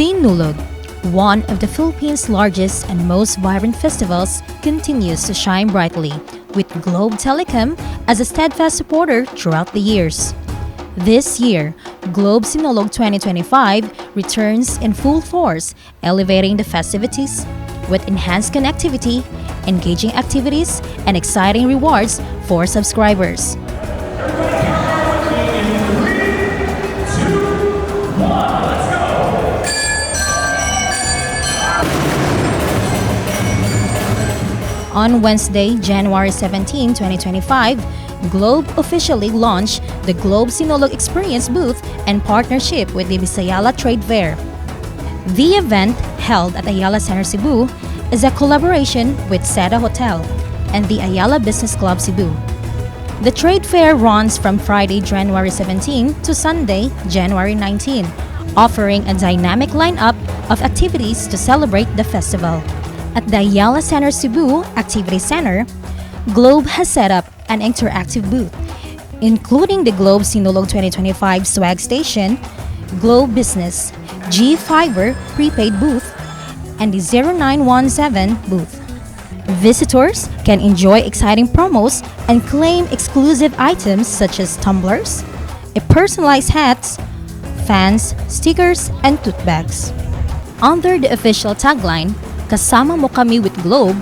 Sinulog, one of the Philippines' largest and most vibrant festivals, continues to shine brightly, with Globe Telecom as a steadfast supporter throughout the years. This year, Globe Sinulog 2025 returns in full force, elevating the festivities with enhanced connectivity, engaging activities, and exciting rewards for subscribers. On Wednesday, January 17, 2025, Globe officially launched the Globe Sinulog Experience booth and partnership with the Bisayala Trade Fair. The event, held at Ayala Center Cebu, is a collaboration with Seda Hotel and the Ayala Business Club Cebu. The trade fair runs from Friday, January 17 to Sunday, January 19, offering a dynamic lineup of activities to celebrate the festival. At the Ayala Center Cebu Activity Center, Globe has set up an interactive booth, including the Globe Sinulog 2025 Swag Station, Globe Business, G Fiber Prepaid Booth, and the 0917 booth. Visitors can enjoy exciting promos and claim exclusive items such as tumblers, a personalized hats, fans, stickers, and tote bags. Under the official tagline, "Kasama mo kami with Globe,"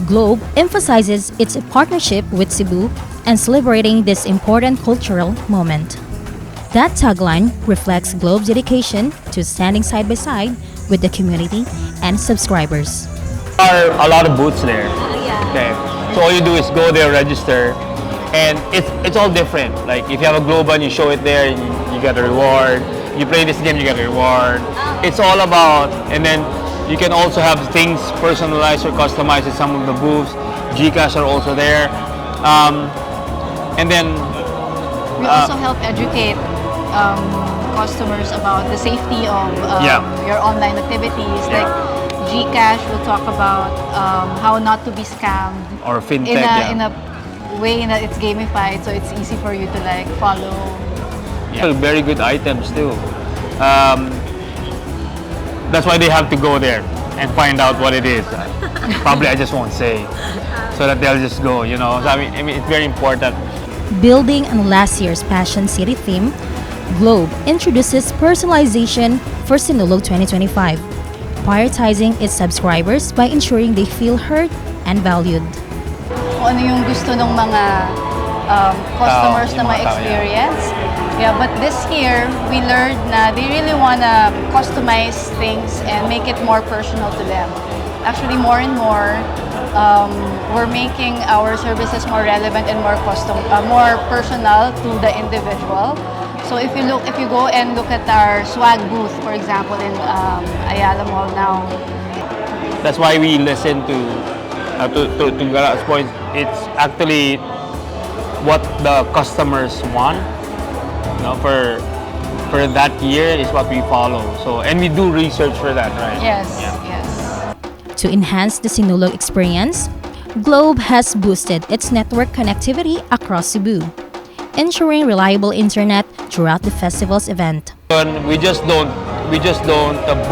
Globe emphasizes its partnership with Cebu and celebrating this important cultural moment. That tagline reflects Globe's dedication to standing side by side with the community and subscribers. Are a lot of booths there. Okay. So all you do is go there, register, and it's all different. Like if you have a Globe, you show it there, you get a reward. You play this game, you get a reward. It's all about, and then you can also have things personalized or customized at some of the booths. GCash are also there. And then We also help educate customers about the safety of your online activities. Like GCash will talk about how not to be scammed Or fintech, in a yeah. in a way that it's gamified, so it's easy for you to, like, follow. Yeah, very good items too. That's why they have to go there and find out what it is. Probably I just won't say, so that they'll just go. So I mean, it's very important. Building on last year's Passion City theme, Globe introduces personalization for Sinulog 2025, prioritizing its subscribers by ensuring they feel heard and valued. Kung ano yung gusto ng mga customers Tao, na yung mga tao, yeah. ma-experience. Yeah, but this year, we learned na they really wanna customize things and make it more personal to them. Actually, more and more, we're making our services more relevant and more personal to the individual. So if you go and look at our swag booth, for example, in Ayala Mall now, That's why we listen to Gara's point. It's actually what the customers want for that year is what we follow. So, and we do research for that, right? Yes, Yeah. yes. To enhance the Sinulog experience, Globe has boosted its network connectivity across Cebu, ensuring reliable internet throughout the festival's event. And we just don't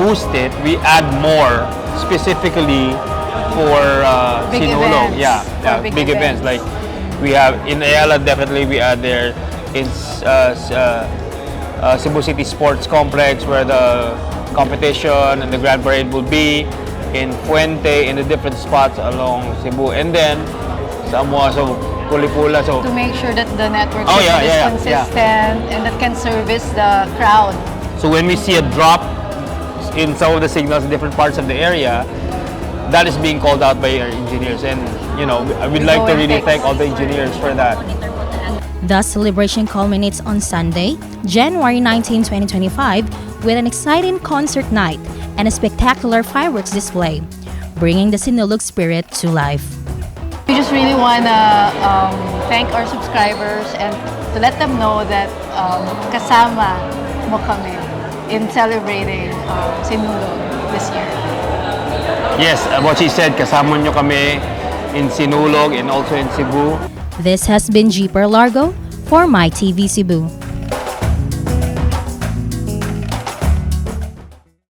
boost it. We add more specifically for Big Sinulog. Events. Yeah, For big big events. Events. Like we have in Ayala, definitely we add there in Cebu City Sports Complex, where the competition and the Grand Parade will be, in Fuente, in the different spots along Cebu, and then Samoa, so Kulipula, so To make sure that the network Oh, system yeah, is consistent and that can service the crowd. So when we see a drop in some of the signals in different parts of the area, that is being called out by our engineers. And we'd We like go to and really fix. Thank all the engineers for that. The celebration culminates on Sunday, January 19, 2025, with an exciting concert night and a spectacular fireworks display, bringing the Sinulog spirit to life. We just really want to thank our subscribers and to let them know that kasama mo kami in celebrating Sinulog this year. Yes, what she said, kasama nyo kami in Sinulog and also in Cebu. This has been Jeeper Largo for My TV Cebu.